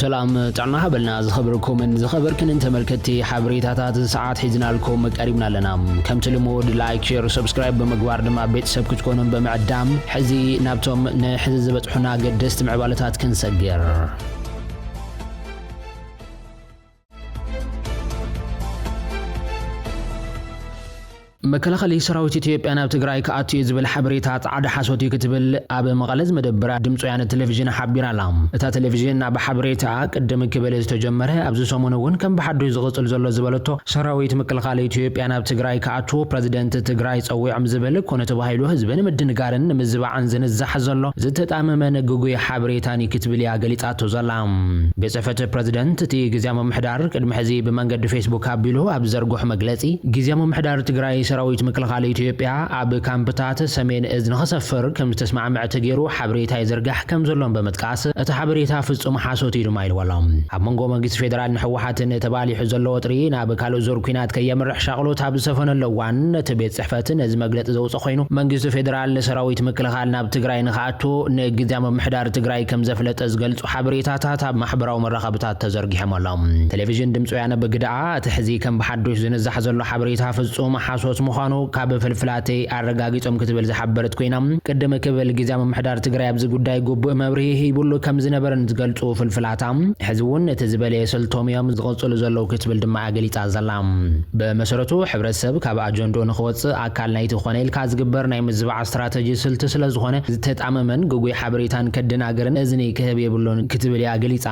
ሰላም ጥዕና ሃበልና ዝኸበርኩምን ዝኸበርክንን ተመልከትቲ፣ ሓበሬታታት ሰዓት ሒዝናልኩም ቀሪብና ኣለና። ከምቲ ልሙድ ላይክ፣ ሼር፣ ሰብስክራይብ ብምግባር ድማ ቤተሰብ ክትኮኑን ብምዕዳም ሕዚ ናብቶም ንሕዚ ዝበጽሑና ገደስቲ ምዕባለታት ክንሰግር። መከላኸሊ ሰራዊት ኢትዮጵያ ናብ ትግራይ ክኣቱ እዩ ዝብል ሓበሬታ ጻዕዳ ሓሶት እዩ ክትብል ኣብ መቐለ ዝመደበራ ድምፂ ወያነ ቴሌቪዥን ሓቢራ ኣላ። እታ ቴሌቪዥን ኣብ ሓበሬታ ቅድም ክብል ዝተጀመረ ኣብዚ ሰሙን እውን ከም ብሓዱሽ ዝቕፅል ዘሎ ዝበለቶ ሰራዊት ምክልኻል ኢትዮጵያ ናብ ትግራይ ክኣቱ ፕረዚደንት ትግራይ ፀዊዖም ዝብል ኮነ ተባሂሉ ህዝቢ ንምድንጋርን ንምዝባዕን ዝንዛሕ ዘሎ ዝተጣመመን ግጉይ ሓበሬታን እዩ ክትብል እያ ገሊፃቶ ዘላ። ቤት ጽሕፈት ፕረዚደንት እቲ ግዝያዊ ምምሕዳር ቅድሚ ሕዚ ብመንገዲ ፌስቡክ ኣቢሉ ኣብ ዘርግሖ መግለጺ፣ ግዝያዊ ምምሕዳር ትግራይ ሰራዊት ምክልኻል ኢትዮጵያ ኣብ ካምፕታት ሰሜን እዝ ንኸሰፍር ከም ዝተስማዕምዐ ተገይሩ ሓበሬታ ይዝርጋሕ ከም ዘሎን ብምጥቃስ፣ እቲ ሓበሬታ ፍጹም ሓሶት እዩ ድማ ኢልዎ ኣሎ። ኣብ መንጎ መንግስቲ ፌደራልን ህወሓትን ተባሊሑ ዘሎ ወጥሪ ናብ ካልእ ዙር ኲናት ከየምርሕ ሻቕሎት ኣብ ዝሰፈነሉ እዋን፣ እቲ ቤት ጽሕፈት ነዚ መግለጺ ዘውጽእ ኮይኑ፣ መንግስቲ ፌደራል ሰራዊት ምክልኻል ናብ ትግራይ ንኽኣቱ ንግዝያዊ ምምሕዳር ትግራይ ከም ዘፍለጠ ዝገልጹ ሓበሬታታት ኣብ ማሕበራዊ መራኸብታት ተዘርጊሖም ኣለዉ። ቴሌቪዥን ድምፂ ወያነ ብግደኣ፣ እቲ ሕዚ ከም ብሓዱሽ ዝንዛሕ ዘሎ ሓበሬታ ፍጹም ሓሶት ምዃኑ ካብ ፍልፍላተይ ኣረጋጊጾም ክትብል ዝሓበረት ኮይና፣ ቅድም ክብል ግዝያዊ ምምሕዳር ትግራይ ኣብዚ ጉዳይ ግቡእ መብርሂ ሂቡሉ ከም ዝነበረን ዝገልጹ ፍልፍላታ፣ ሕዚ እውን እቲ ዝበለየ ስልቶም እዮም ዝቕጽሉ ዘለዉ ክትብል ድማ ኣገሊጻ ዘላ። ብመሰረቱ፣ ሕብረተሰብ ካብ ኣጀንድኡ ንኽወጽእ ኣካል ናይቲ ኮነ ኢልካ ዝግበር ናይ ምዝባዕ ስትራተጂ ስልቲ ስለ ዝኾነ፣ ዝተጣመመን ግጉይ ሓበሬታን ከደናግርን እዝኒ ክህብ የብሉን ክትብል እያ ገሊጻ።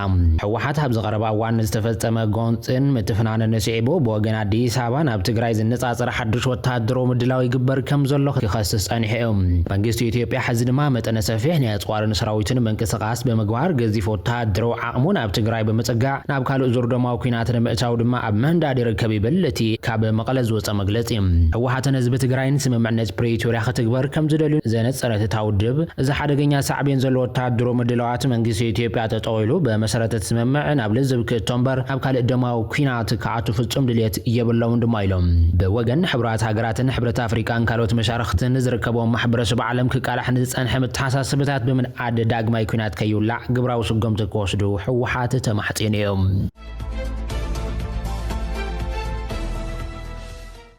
ህወሓት ኣብዚ ቀረባ እዋን ዝተፈጸመ ጎንጽን ምትፍናንን ስዒቡ፣ ብወገን ኣዲስ ኣበባ ናብ ትግራይ ዝነጻጸር ሓድሽ ወተሃደራዊ ምድላው ይግበር ከም ዘሎ ክኸስስ ጸኒሑ እዩ። መንግስቲ ኢትዮጵያ ሕዚ ድማ መጠነ ሰፊሕ ናይ ኣጽዋርን ሰራዊትን ምንቅስቓስ ብምግባር፣ ገዚፍ ወተሃደራዊ ዓቕሙ ናብ ትግራይ ብምጽጋዕ፣ ናብ ካልእ ዙር ደማዊ ኲናት ንምእታው ድማ ኣብ ምህንዳድ ይርከብ ይብል እቲ ካብ መቐለ ዝወጸ መግለጺ። ህወሓትን ህዝቢ ትግራይን ስምምዕነት ፕሪቶርያ ክትግበር ከም ዝደልዩ ዘነጸረት እታ ውድብ፣ እዚ ሓደገኛ ሳዕቤን ዘለዎ ወተሃደራዊ ምድላዋት መንግስቲ ኢትዮጵያ ጠጠው ኢሉ ብመሰረት እቲ ስምምዕ ናብ ልዝብ ክእቶ እምበር ናብ ካልእ ደማዊ ኲናት ክኣቱ ፍጹም ድልየት የብሎምን ድማ ኢሎም። ብወገን ሕቡራት ሃገራትን ሕብረት ኣፍሪቃን ካልኦት መሻርኽትን ዝርከቦም ማሕበረሰብ ዓለም ክቃላሕ ንዝጸንሐ መተሓሳስብታት ብምንኣድ ዳግማይ ኲናት ከይውላዕ ግብራዊ ስጎምቲ ክወስዱ ህወሓት ተማሕጺኑ እዩ።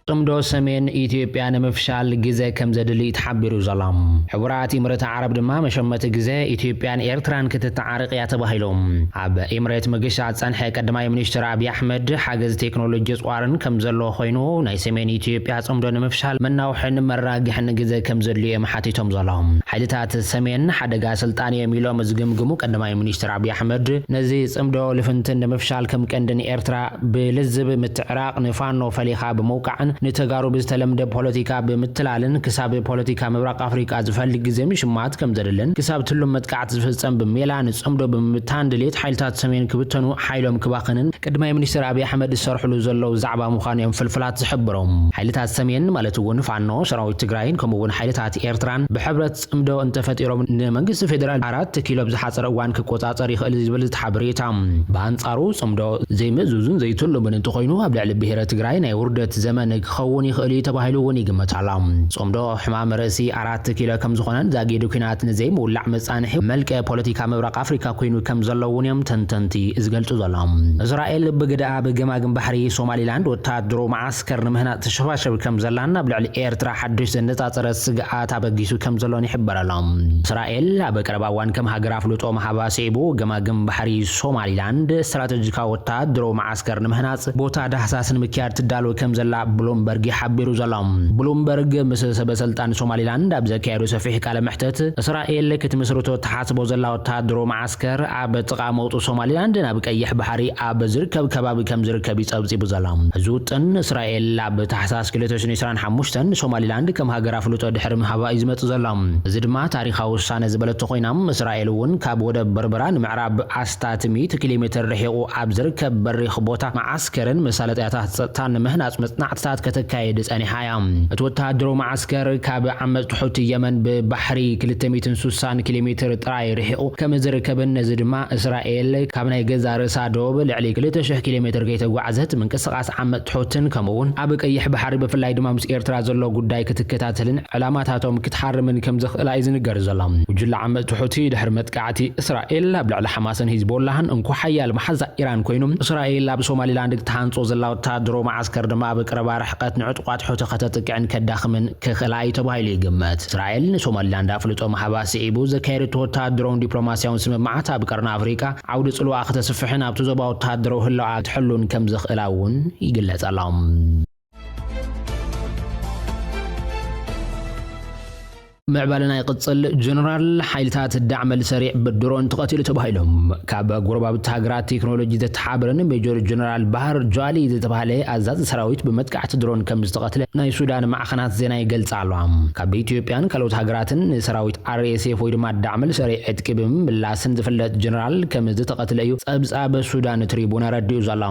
ጽምዶ ሰሜን ኢትዮጵያ ንምፍሻል ግዜ ከም ዘድሊ ተሓቢሩ ዘሎ። ሕቡራት ኢምረት ዓረብ ድማ መሸመቲ ግዜ ኢትዮጵያን ኤርትራን ክትተዓረቕ እያ ተባሂሉ። ኣብ ኢምሬት ምግሻ ዝጸንሐ ቀዳማይ ሚኒስትር ኣብይ ኣሕመድ ሓገዝ ቴክኖሎጂ ኣጽዋርን ከም ዘሎ ኮይኑ፣ ናይ ሰሜን ኢትዮጵያ ጽምዶ ንምፍሻል መናውሕን መራግሕን ግዜ ከም ዘድልዮ እዮም ሓቲቶም ዘለዉ። ሓይልታት ሰሜን ሓደጋ ስልጣን እዮም ኢሎም ዝግምግሙ ቀዳማይ ሚኒስትር ኣብይ ኣሕመድ፣ ነዚ ጽምዶ ልፍንትን ንምፍሻል ከም ቀንዲ ንኤርትራ ብልዝብ ምትዕራቕ፣ ንፋኖ ፈሊኻ ብምውቃዕን ንተጋሩ ብዝተለምደ ፖለቲካ ብምትላልን ክሳብ ፖለቲካ ምብራቕ ኣፍሪቃ ዝፈልግ ግዜ ምሽማት ከም ዘድልን ክሳብ ትሉም መጥቃዕቲ ዝፍጸም ብሜላ ንጽምዶ ብምብታን ድሌት ሓይልታት ሰሜን ክብተኑ ሓይሎም ክባኽንን ቀዳማይ ሚኒስትር ኣብይ ኣሕመድ ዝሰርሕሉ ዘለዉ ዛዕባ ምዃኑ እዮም ፍልፍላት ዝሕብሩ። ሓይልታት ሰሜን ማለት እውን ፋኖ፣ ሰራዊት ትግራይን ከምኡ እውን ሓይልታት ኤርትራን ብሕብረት ጽምዶ እንተፈጢሮም ንመንግስቲ ፌደራል ኣራት ኪሎ ብዝሓጸረ እዋን ክቆጻጸር ይኽእል ዝብል ሓበሬታ። ብኣንጻሩ ጽምዶ ዘይምእዙዝን ዘይትልምን እንተኾይኑ ኣብ ልዕሊ ብሄረ ትግራይ ናይ ውርደት ዘመን ክኸውን ይኽእል እዩ ተባሂሉ እውን ይግመት ኣሎ። ጽምዶ ሕማም ርእሲ ኣራት ኪሎ ከም ዝኾነን ዛጊድ ኲናት ንዘይምውላዕ መጻንሒ መልክዕ ፖለቲካ ምብራቕ ኣፍሪካ ኮይኑ ከም ዘሎ እውን እዮም ተንተንቲ ዝገልጹ ዘለዉ። እስራኤል ብግደኣ ብገማግም ባሕሪ ሶማሊላንድ ወታደራዊ መዓስከር ንምህናጽ ትሸፋሸብ ከም ዘላን ኣብ ልዕሊ ኤርትራ ሓድሽ ዘነጻጸረ ስግኣት ኣበጊሱ ከም ዘሎን ይሕበር ኣሎ። እስራኤል ኣብ ቀረባ እዋን ከም ሃገር ኣፍልጦ ምሃባ ስዒቡ፣ ገማግም ባሕሪ ሶማሊላንድ ስትራተጂካዊ ወታደራዊ መዓስከር ንምህናጽ ቦታ ዳህሳስ ንምክያድ ትዳሎ ከም ዘላ ብሉምበርግ እዩ ሓቢሩ ዘሎ። ብሉምበርግ ምስ ሰበ ስልጣን ሶማሊላንድ ኣብ ዘካየዶ ሰፊሕ ቃለ መሕተት፣ እስራኤል ክትምስርቶ ትሓስቦ ዘላ ወታደራዊ መዓስከር ኣብ ጥቓ መውጡ ሶማሊላንድ ናብ ቀይሕ ባሕሪ ኣብ ዝርከብ ከባቢ ከም ዝርከብ እዩ ጸብጺቡ ዘሎ። እዚ ውጥን እስራኤል ኣብ ታሕሳስ ክልተ ሽሕን ዕስራን ሓሙሽተን ሶማሊላንድ ከም ሃገር ኣፍልጦ ድሕሪ ምሃባ እዩ ዝመጽእ ዘሎ። እዚ ድማ ታሪኻዊ ውሳነ ዝበለቶ ኮይና፣ እስራኤል እውን ካብ ወደብ በርበራ ንምዕራብ ኣስታት ሚእቲ ኪሎ ሜትር ርሒቑ ኣብ ዝርከብ በሪኽ ቦታ መዓስከርን መሳለጥያታት ጸጥታን ንምህናጽ መጽናዕትታት ተካየድ ጸኒሓ እያ። እቲ ወተሃደራዊ መዓስከር ካብ ዓመጽቲ ሑቲ የመን ብባሕሪ ክልተ ሚእትን ስሳን ኪሎ ሜትር ጥራይ ርሒቑ ከም ዝርከብን፣ ነዚ ድማ እስራኤል ካብ ናይ ገዛ ርእሳ ዶብ ልዕሊ ክልተ ሽሕ ኪሎ ሜትር ከይተጓዕዘት ምንቅስቓስ ዓመጽቲ ሑትን ከምኡ እውን ኣብ ቀይሕ ባሕሪ ብፍላይ ድማ ምስ ኤርትራ ዘሎ ጉዳይ ክትከታተልን ዕላማታቶም ክትሓርምን ከም ዝኽእላ እዩ ዝንገር ዘሎ። ጉጅለ ዓመጽቲ ሑቲ ድሕሪ መጥቃዕቲ እስራኤል ኣብ ልዕሊ ሓማስን ሂዝቦላህን እንኮ ሓያል መሓዛ ኢራን ኮይኑ፣ እስራኤል ኣብ ሶማሊላንድ ክትሃንጾ ዘላ ወተሃደራዊ መዓስከር ድማ ኣብ ቀረባ ርሕቀት ንዕጡቓት ሑቲ ከተጥቅዕን ከዳኽምን ክኽእላ እዩ ተባሂሉ ይግመት። እስራኤል ንሶማሊላንድ ኣፍልጦ ምሃባ ስዒቡ ዘካየደቶ ወተሃደራውን ዲፕሎማስያውን ስምምዓት ኣብ ቀርኒ ኣፍሪቃ ዓውዲ ጽልዋ ከተስፍሕን ኣብቲ ዞባ ወተሃደራዊ ህላወኣ ክትሕሉን ከም ዝኽእላ እውን ይግለጽ ኣሎ። ምዕባለና ይቕጽል። ጀነራል ሓይልታት ዳዕመል ሰሪዕ ብድሮን ተቐቲሉ ተባሂሎም። ካብ ጎረባብቲ ሃገራት ቴክኖሎጂ ዘተሓባበረን ሜጀር ጀነራል ባህር ጃሊ ዝተባህለ ኣዛዚ ሰራዊት ብመጥቃዕቲ ድሮን ከም ዝተቐትለ ናይ ሱዳን ማዕኸናት ዜና ይገልጻ ኣለዋ። ካብ ኢትዮጵያን ካልኦት ሃገራትን ንሰራዊት ኣር ኤስ ኤፍ ወይ ድማ ዳዕመል ሰሪዕ ዕጥቂ ብምምላስን ዝፍለጥ ጀነራል ከም ዝተቐትለ እዩ ጸብጻብ ሱዳን ትሪቡን ኣረዲኡ ዘሎ።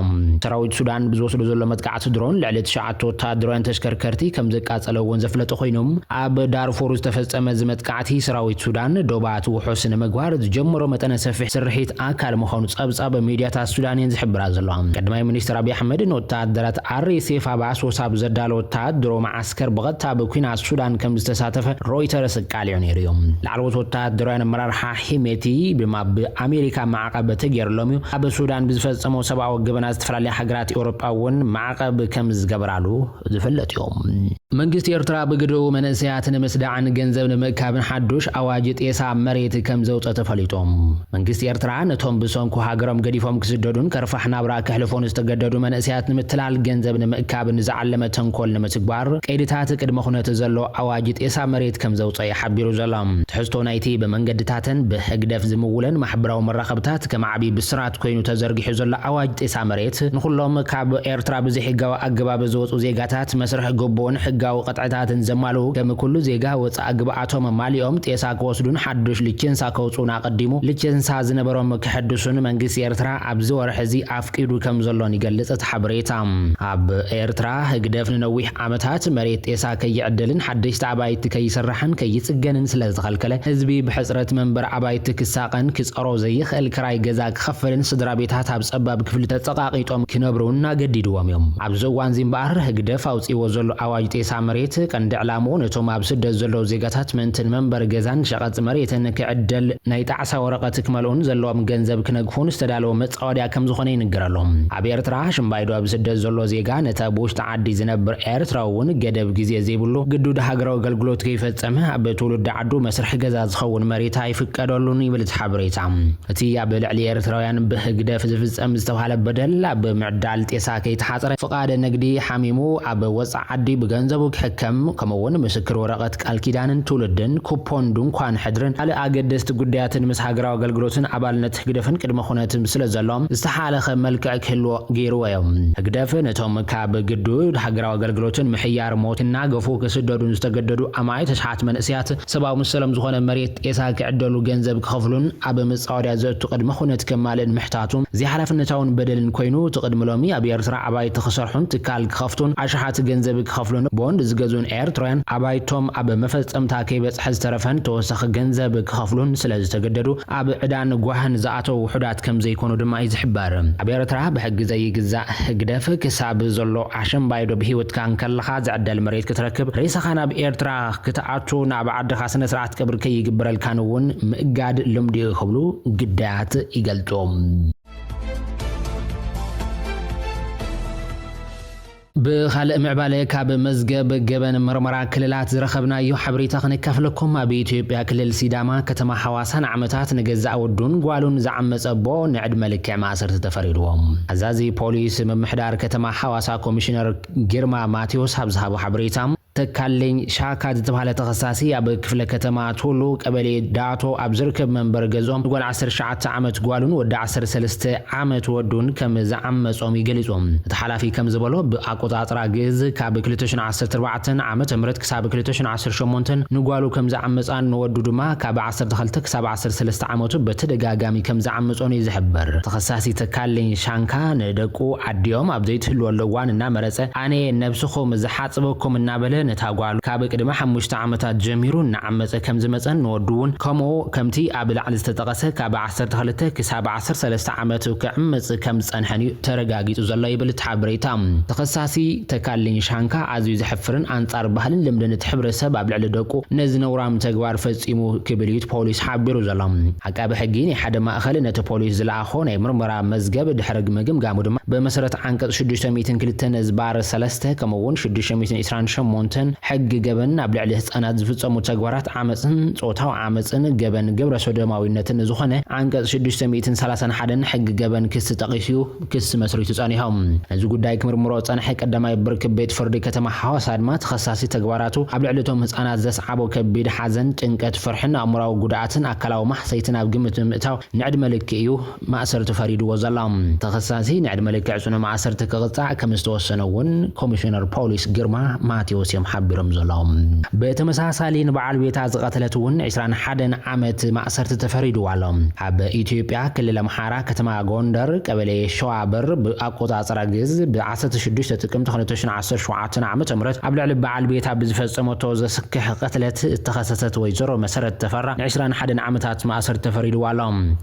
ሰራዊት ሱዳን ብዝወስዶ ዘሎ መጥቃዕቲ ድሮን ልዕሊ ትሽዓተ ወተሃደራውያን ተሽከርከርቲ ከም ዘቃጸለ እውን ዘፍለጠ ኮይኑ፣ ኣብ ዳርፎር ዝተፈጸመ እዚ መጥቃዕቲ ሰራዊት ሱዳን ዶባት ውሑስ ንምግባር ዝጀመሮ መጠነ ሰፊሕ ስርሒት ኣካል ምዃኑ ጸብጻብ ሚድያታት ሱዳን እየን ዝሕብራ ዘለዋ። ቀዳማይ ሚኒስትር ኣብይ ኣሕመድ ንወተሃደራት ኣር ኤስ ኤፍ ኣብ ኣሶሳ ብዘዳለወ ወተሃደራዊ መዓስከር ብቐጥታ ኣብ ኲናት ሱዳን ከም ዝተሳተፈ ሮይተርስ ኣቃሊዑ ነይሩ እዩ። ላዕለዎት ወተሃደራውያን ኣመራርሓ ሒሜቲ ድማ ብኣሜሪካ ማዕቐብ ተገይርሎም እዩ። ኣብ ሱዳን ብዝፈጸመው ሰብኣዊ ገበናት ዝተፈላለያ ሃገራት ኤውሮጳ እውን ማዕቐብ ከም ዝገበራሉ ዝፍለጥ እዩ። መንግስቲ ኤርትራ ብግድኡ መንእሰያት ንምስዳዕን ገንዘብ ንምእካብን ሓዱሽ ኣዋጅ ጤሳ መሬት ከም ዘውጸ ተፈሊጡ። መንግስቲ ኤርትራ ነቶም ብሰንኩ ሃገሮም ገዲፎም ክስደዱን ከርፋሕ ናብራ ከሕልፉን ዝተገደዱ መንእሰያት ንምትላል ገንዘብ ንምእካብ ንዝዓለመ ተንኮል ንምትግባር ቀይድታት ቅድመ ኩነት ዘሎ ኣዋጅ ጤሳ መሬት ከም ዘውጸ እዩ ሓቢሩ ዘሎ። ትሕዝቶ ናይቲ ብመንገድታተን ብህግደፍ ዝምውለን ማሕበራዊ መራኸብታት ከም ዓቢ ብስራት ኮይኑ ተዘርጊሑ ዘሎ ኣዋጅ ጤሳ መሬት ንኹሎም ካብ ኤርትራ ብዘይሕጋዊ ኣገባብ ዝወጹ ዜጋታት መስርሕ ግቡእን ሕጋዊ ቅጥዕታትን ዘማልኡ ከም ኩሉ ዜጋ ወጻኢ ግብኣቶም ማሊኦም ጤሳ ክወስዱን ሓዱሽ ልቼንሳ ከውጽኡን ኣቐዲሙ ልቼንሳ ዝነበሮም ክሕድሱን መንግስቲ ኤርትራ ኣብዚ ወርሒ እዚ ኣፍቂዱ ከም ዘሎን ይገልጽ እቲ ሓበሬታ። ኣብ ኤርትራ ህግደፍ ንነዊሕ ዓመታት መሬት ጤሳ ከይዕደልን ሓደሽቲ ኣባይቲ ከይስራሕን ከይጽገንን ስለ ዝተኸልከለ ህዝቢ ብሕጽረት መንበር ኣባይቲ ክሳቐን ክጸሮ ዘይኽእል ክራይ ገዛ ክኸፍልን ስድራ ቤታት ኣብ ጸባብ ክፍሊ ተጸቓቒጦም ክነብሩን ኣገዲድዎም እዮም። ኣብዚ እዋን እዚ እምበኣር ህግደፍ ኣውጺዎ ዘሎ ኣዋጅ ጤሳ መሬት ቀንዲ ዕላምኡ ነቶም ኣብ ስደት ዘለዉ ዜጋታት ምእንቲ ንመንበሪ ገዛን ሸቐጥ መሬትን ክዕደል ናይ ጣዕሳ ወረቐት ክመልኡን ዘለዎም ገንዘብ ክነግፉን ዝተዳለወ መጻወድያ ከም ዝኾነ ይንገረሎም። ኣብ ኤርትራ ሽምባይዶ ኣብ ስደት ዘሎ ዜጋ ነታ ብውሽጢ ዓዲ ዝነብር ኤርትራዊ እውን ገደብ ግዜ ዘይብሉ ግዱድ ሃገራዊ ኣገልግሎት ከይፈጸመ ኣብ ትውልዲ ዓዱ መስርሒ ገዛ ዝኸውን መሬት ኣይፍቀደሉን ይብል እቲ ሓበሬታ። እቲ ኣብ ልዕሊ ኤርትራውያን ብህግደፍ ዝፍጸም ዝተባህለ በደል ኣብ ምዕዳል ጤሳ ከይተሓጸረ ፍቓድ ንግዲ ሓሚሙ ኣብ ወጻኢ ዓዲ ብገንዘቡ ክሕከም ከምኡውን ምስክር ወረቐት ቃል ኪዳንን ትውልድን ኩፖን ድንኳን ሕድርን ካልእ ኣገደስቲ ጉዳያትን ምስ ሃገራዊ ኣገልግሎትን ኣባልነት ህግደፍን ቅድመ ኩነት ስለ ዘሎ ዝተሓለኸ መልክዕ ክህልዎ ገይርዎ እዮም። ህግደፍ ነቶም ካብ ግዱድ ሃገራዊ ኣገልግሎትን ምሕያር ሞት እናገፉ ክስደዱን ዝተገደዱ ኣማኢት ኣሽሓት መንእሰያት ሰብኣዊ መሰሎም ዝኾነ መሬት ጤሳ ክዕደሉ ገንዘብ ክኸፍሉን ኣብ መጻወድያ ዘእቱ ቅድመ ኩነት ከማልእን ምሕታቱ ዘይሓላፍነታውን በደልን ኮይኑ፣ እቲ ቅድሚ ሎሚ ኣብ ኤርትራ ኣባይቲ ክሰርሑን ትካል ክኸፍቱን ኣሽሓት ገንዘብ ክኸፍሉን ቦንድ ዝገዝኡን ኤርትራውያን ኣባይቶም ኣብ መፈጸምታ ከይበጽሐ ዝተረፈን ተወሳኺ ገንዘብ ክኸፍሉን ስለ ዝተገደዱ ኣብ ዕዳን ጓህን ዝኣተው ውሑዳት ከም ዘይኮኑ ድማ እዩ ዝሕበር። ኣብ ኤርትራ ብሕጊ ዘይግዛእ ህግደፍ ክሳብ ዘሎ ኣሸምባይዶ ብህይወትካ እንከለኻ ዝዕደል መሬት ክትረክብ፣ ሬሳኻ ናብ ኤርትራ ክትኣቱ፣ ናብ ዓድኻ ስነ ስርዓት ቀብሪ ከይግበረልካን እውን ምእጋድ ልምዲ እዩ ክብሉ ግዳያት ይገልጹ። ብኻልእ ምዕባለ ካብ መዝገብ ገበን መርመራ ክልላት ዝረኸብናዮ ሓበሬታ ክነካፍለኩም። ኣብ ኢትዮጵያ ክልል ሲዳማ ከተማ ሓዋሳ ንዓመታት ንገዛእ ወዱን ጓሉን ዝዓመጸ ኣቦ ንዕድመ ልክዕ ማእሰርቲ ተፈሪድዎ። ኣዛዚ ፖሊስ ምምሕዳር ከተማ ሓዋሳ ኮሚሽነር ግርማ ማቴዎስ ኣብ ዝሃቦ ሓበሬታ፣ ተካለኝ ሻካ ዝተባህለ ተኸሳሲ ኣብ ክፍለ ከተማ ቱሉ ቀበሌ ዳቶ ኣብ ዝርከብ መንበሪ ገዝኦም ንጓል ዓሰርተ ትሽዓተ ዓመት ጓሉን ወዲ ዓሰርተ ሰለስተ ዓመት ወዱን ከም ዝዓመጾም ይገልጹ። እቲ ሓላፊ ከም ዝበሎ ብኣቆጻጽራ ግእዝ ካብ ክልተ ሽሕን ዓሰርተ ኣርባዕተን ዓመተ ምህረት ክሳብ ክልተ ሽሕን ዓሰርተ ሸሞንተን ንጓሉ ከም ዝዓመጻን ንወዱ ድማ ካብ ዓሰርተ ክልተ ክሳብ ዓሰርተ ሰለስተ ዓመቱ በተደጋጋሚ ከም ዝዓመጾን እዩ ዝሕበር። ተኸሳሲ ተካለኝ ሻንካ ንደቁ ኣዲኦም ኣብ ዘይትህልወሉ እዋን እናመረጸ ኣነ ነብስኹም ዝሓጽበኩም እናበለ ነታ ጓሉ ካብ ቅድሚ ሓሙሽተ ዓመታት ጀሚሩ እናዓመጸ ከም ዝመጸን ንወዱ እውን ከምኡ ከምቲ ኣብ ላዕሊ ዝተጠቐሰ ካብ ዓሰርተ ክልተ ክሳብ ዓሰርተ ሰለስተ ዓመቱ ክዕምጽ ከም ዝጸንሐን እዩ ተረጋጊጹ ዘሎ ይብል እቲ ሓበሬታ። ተኸሳሲ ተካልኝ ሻንካ ኣዝዩ ዘሕፍርን ኣንጻር ባህልን ልምድን እቲ ሕብረተሰብ ኣብ ልዕሊ ደቁ ነዚ ነውራም ተግባር ፈጺሙ ክብል እዩ እቲ ፖሊስ ሓቢሩ ዘሎ። ዓቃቢ ሕጊ ናይ ሓደ ማእኸል ነቲ ፖሊስ ዝለኣኾ ናይ ምርመራ መዝገብ ድሕሪ ምግምጋሙ ድማ ብመሰረት ዓንቀጽ ሽዱሽተ ሚእትን ክልተን ዝባር ሰለስተ ከምኡ እውን ሽዱሽተ ሚእትን ዕስራን ሸሞንተን ሕጊ ገበን ኣብ ልዕሊ ህጻናት ዝፍጸሙ ተግባራት ዓመጽን ጾታዊ ዓመጽን ገበን ግብረ ሰዶማዊነትን ዝኾነ ዓንቀጽ ሽዱሽተ ሚእትን ሰላሳን ሓደን ሕጊ ገበን ክሲ ጠቒሱ እዩ ክሲ መስሪቱ ጸኒሑ። ነዚ ጉዳይ ክምርምሮ ዝጸንሐ ቀዳማይ ብርኪ ቤት ፍርዲ ከተማ ሓዋሳ ድማ ተኸሳሲ ተግባራቱ ኣብ ልዕሊ እቶም ህጻናት ዘስዓቦ ከቢድ ሓዘን፣ ጭንቀት፣ ፍርሕን ኣእምሮኣዊ ጉድኣትን ኣካላዊ ማህሰይትን ኣብ ግምት ብምእታው ንዕድመ ልክዕ እዩ ማእሰርቲ ፈሪድዎ ዘሎ። ተኸሳሲ ንዕድመ ልክዕ ጽኑዕ ማእሰርቲ ክቕጻዕ ከም ዝተወሰነ እውን ኮሚሽነር ፖሊስ ግርማ ማቴዎስ እዮም ሓቢሮም ዘለዉ። ብተመሳሳሊ ንበዓል ቤታ ዝቐተለት እውን ዕስራን ሓደን ዓመት ማእሰርቲ ተፈሪድዋ ኣሎ። ኣብ ኢትዮጵያ ክልል ኣምሓራ ከተማ ጎንደር ቀበሌ ሸዋበር ብኣቆጻጽራ ግእዝ ብ ዓሰርተ ሽዱሽተ ጥቅምቲ ክልተ ሽሕን ዓሰርተ ሸውዓተን ዓመተ ምህረት ኣብ ልዕሊ በዓል ቤታ ብዝፈጸመቶ ዘስክሕ ቅትለት እተኸሰሰት ወይዘሮ መሰረት ተፈራ ን ዕስራን ሓደን ዓመታት ማእሰርቲ ተፈሪድዋ ኣሎ።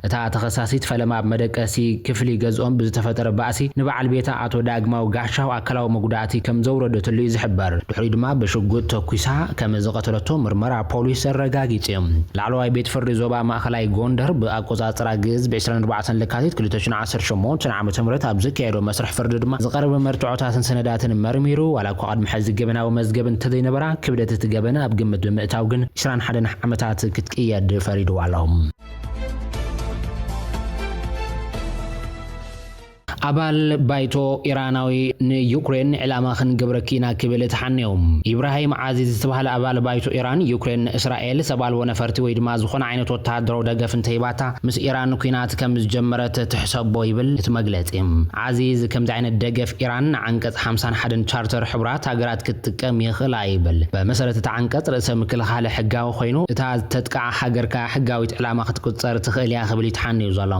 እታ ተኸሳሲት ፈለማ ኣብ መደቀሲ ክፍሊ ገዝኦም ብዝተፈጠረ ባእሲ ንበዓል ቤታ ኣቶ ዳግማዊ ጋሻው ኣካላዊ መጉዳእቲ ከም ዘውረደትሉ እዩ ዝሕበር። ድሕሪኡ ድማ ብሽጉጥ ተኩሳ ከም ዝቐተለቶ ምርመራ ፖሊስ ኣረጋጊጹ እዩ። ላዕለዋይ ቤት ፍርዲ ዞባ ማእኸላይ ጎንደር ብኣቆጻጽራ ግእዝ ብ ዕስራን ኣርባዕተን ለካቲት ክልተ ሽሕን ዓሰርተ ሸሞንተን ዓመተ ምህረት ኣብ ዘካየዶ መስርሕ ፍርዲ ድማ ዝቐረበ መርትዖታትን ሰነዳትን መርሚሩ፣ ዋላ እኳ ቅድሚ ሕዚ ገበናዊ መዝገብ እንተዘይነበራ፣ ክብደት እቲ ገበን ኣብ ግምት ብምእታው ግን ዕስራን ሓደን ዓመታት ክትቅየድ ፈሪድዋ ኣሎ። ኣባል ባይቶ ኢራናዊ ንዩክሬን ዕላማ ክንገብረኪ ኢና ክብል ተሓንዮም። ኢብራሂም ዓዚዝ ዝተባህለ ኣባል ባይቶ ኢራን፣ ዩክሬን ንእስራኤል ሰብ ኣልቦ ነፈርቲ ወይ ድማ ዝኾነ ዓይነት ወተሃደራዊ ደገፍ እንተሂባታ፣ ምስ ኢራን ኲናት ከም ዝጀመረት ትሕሰቦ ይብል እቲ መግለጺ። ዓዚዝ ከምዚ ዓይነት ደገፍ ኢራን ንዓንቀጽ ሓምሳን ሓደን ቻርተር ሕቡራት ሃገራት ክትጥቀም ይኽእላ ይብል። ብመሰረት እቲ ዓንቀጽ ርእሰ ምክልኻል ሕጋዊ ኮይኑ፣ እታ ዝተጥቃዓ ሃገር ከኣ ሕጋዊት ዕላማ ክትቁጸር ትኽእል እያ ክብል እዩ ተሓንዩ ዘሎ።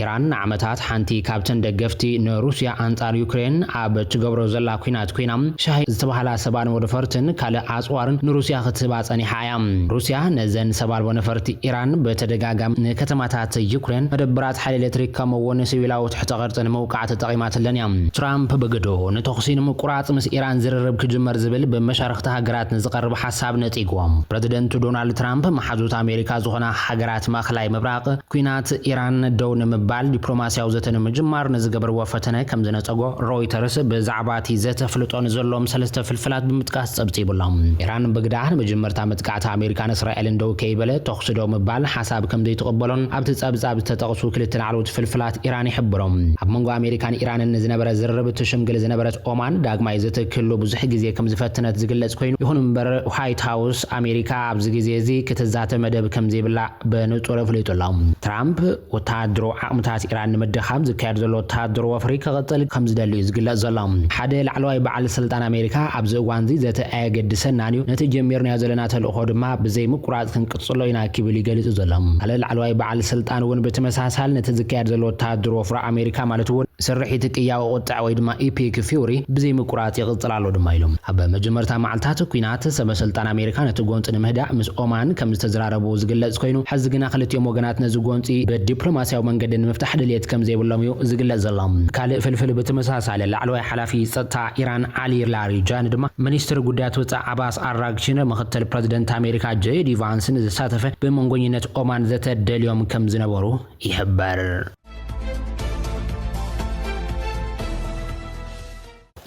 ኢራን ንዓመታት ሓንቲ ካብተን ደገፍቲ ንሩስያ ኣንጻር ዩክሬን ኣብ ትገብሮ ዘላ ኲናት ኮይና፣ ሻሂድ ዝተባህላ ሰብ ኣልቦ ነፈርትን ካልእ ኣጽዋርን ንሩስያ ክትህባ ጸኒሓ እያ። ሩስያ ነዘን ሰብ ኣልቦ ነፈርቲ ኢራን ብተደጋጋሚ ንከተማታት ዩክሬን፣ መደብራት ሓይሊ ኤሌክትሪክ ከምኡ እውን ሲቪላዊ ትሕተ ቅርጺ ንምውቃዕ ተጠቒማትለን እያ። ትራምፕ ብግድኡ ንተኹሲ ንምቁራጽ ምስ ኢራን ዝርርብ ክጅመር ዝብል ብመሻርኽቲ ሃገራት ንዝቐርብ ሓሳብ ነጺግዎ። ፕረዚደንት ዶናልድ ትራምፕ መሓዙት ኣሜሪካ ዝኾና ሃገራት ማእኸላይ ምብራቕ ኲናት ኢራን ደው ንምባል ዲፕሎማስያዊ ዘተ ንምጅማር ንዝገበርዎ ፈተነ ከም ዝነጸጎ ሮይተርስ ብዛዕባ እቲ ዘተ ፍልጦ ንዘለዎም ሰለስተ ፍልፍላት ብምጥቃስ ጸብጺቡ ኣሎ። ኢራን ብግዳ ንመጀመርታ መጥቃዕቲ ኣሜሪካን እስራኤልን ደው ከይበለ ተኹሲ ደው ምባል ሓሳብ ከም ዘይትቕበሎን ኣብቲ ጸብጻብ ዝተጠቕሱ ክልተ ላዕለዎት ፍልፍላት ኢራን ይሕብሮ። ኣብ መንጎ ኣሜሪካን ኢራንን ንዝነበረ ዝርርብ ትሽምግል ዝነበረት ኦማን ዳግማይ ዘተ ክህሉ ብዙሕ ግዜ ከም ዝፈተነት ዝግለጽ ኮይኑ፣ ይኹን እምበር ዋይት ሃውስ ኣሜሪካ ኣብዚ ግዜ እዚ ክትዛተ መደብ ከም ዘይብላ ብንጹር ኣፍሊጡ ኣሎ። ትራምፕ ወተሃደራዊ ዓቕምታት ኢራን ንምድኻም ዝካየድ ዘሎ ወተሃደራዊ ወፍሪ ክቕጽል ከም ዝደሊ እዩ ዝግለጽ ዘሎ። ሓደ ላዕለዋይ በዓል ስልጣን ኣሜሪካ ኣብዚ እዋን እዚ ዘተ ኣየገድሰናን እዩ፣ ነቲ ጀሚርናዮ ዘለና ተልእኾ ድማ ብዘይ ምቁራጽ ክንቅጽሎ ኢና ክብል እዩ ገሊጹ ዘሎ። ካልእ ላዕለዋይ በዓል ስልጣን እውን ብተመሳሳሊ ነቲ ዝካየድ ዘሎ ወተሃደራዊ ወፍሪ ኣሜሪካ ማለት እውን ስርሒት ቅያዊ ቁጥዕ ወይ ድማ ኢፒክ ፊውሪ ብዘይ ምቁራጽ ይቕጽል ኣሎ ድማ ኢሎም። ኣብ መጀመርታ መዓልታት ኲናት ሰበ ስልጣን ኣሜሪካ ነቲ ጎንጺ ንምህዳእ ምስ ኦማን ከም ዝተዘራረቡ ዝግለጽ ኮይኑ፣ ሕዚ ግና ክልቲኦም ወገናት ነዚ ጎንጺ ብዲፕሎማስያዊ መንገዲ ንምፍታሕ ድልየት ከም ዘይብሎም እዩ ዝግለጽ ዘሎ። ካልእ ፍልፍል ብተመሳሳሊ ላዕለዋይ ሓላፊ ጸጥታ ኢራን ዓሊ ላሪጃኒ ድማ ሚኒስትር ጉዳያት ወጻኢ ዓባስ ኣራግቺን ምኽትል ፕረዚደንት ኣሜሪካ ጄዲ ቫንስን ዝሳተፈ ብመንጎኝነት ኦማን ዘተ ደልዮም ከም ዝነበሩ ይሕበር።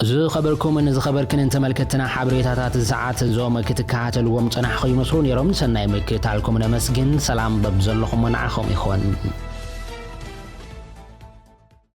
ዝኸበርኩምን ዝኸበርክንን ተመልከትና ሓበሬታታት ሰዓት እዞም ክትከታተልዎም ጸናሕኹም ይመስሉ ነይሮም። ሰናይ ምክትታልኩም ነመስግን። ሰላም በብዘለኹም ንዓኹም ይኹን።